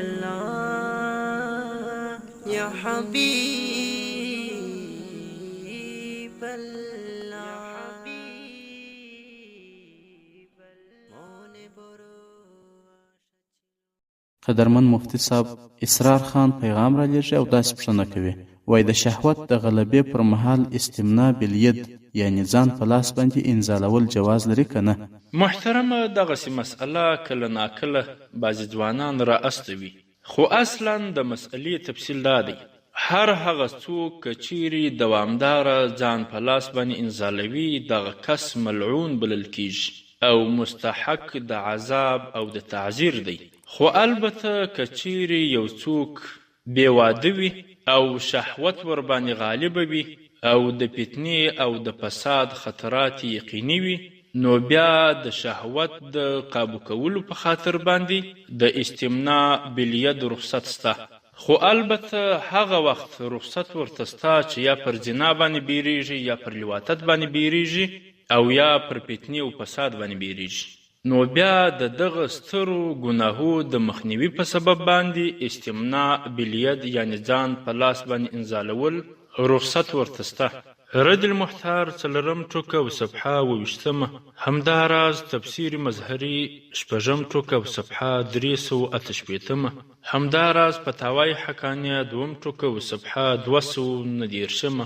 الله یا حبیب الله মনে বড় قدرمن مفتي صاحب اسرار خان پیغام رالیږي او داسې پوښتنه کوي وایي د شهوت د غلبې پر مهال استمناء بالید یعنی ځان په لاس باندې انزالول جواز لري که نه؟ محترمه دغسې مسئله کله ناکله بعضې ځوانان را استوي خو اصلا د مسئلې تفصیل دا دی هر هغه څوک که چیرې دوامداره ځان په لاس باندې انزالوي دغه کس ملعون بلل کیږي او مستحق د عذاب او د تعذیر دی خو البته که چیرې یو څوک بې واده وي او شهوت ورباندې غالبه وي او د فتنې او د فساد خطرات یې یقیني وي نو بیا د شهوت د قابو کولو په خاطر باندې د استمناء بالید رخصت شته خو البته هغه وخت رخصت ورته شته چې یا پر زنا باندې بیریږي یا پر لواطت باندې بیریږي او یا پر فتنې او فساد باندې بیریږي. نو بیا د دغه سترو ګناهو د مخنیوي په سبب باندې استمناء بالید یعنې ځان په لاس باندې انزالول رخصت ورته شته. رد المحتار څلورم ټوک او صفحه اووه ویشتمه، همدا راز تفسیر مظهري شپږم ټوک او صفحه 368مه، همدا راز فتاوی حقانیه دوم ټوک او صفحه 239مه.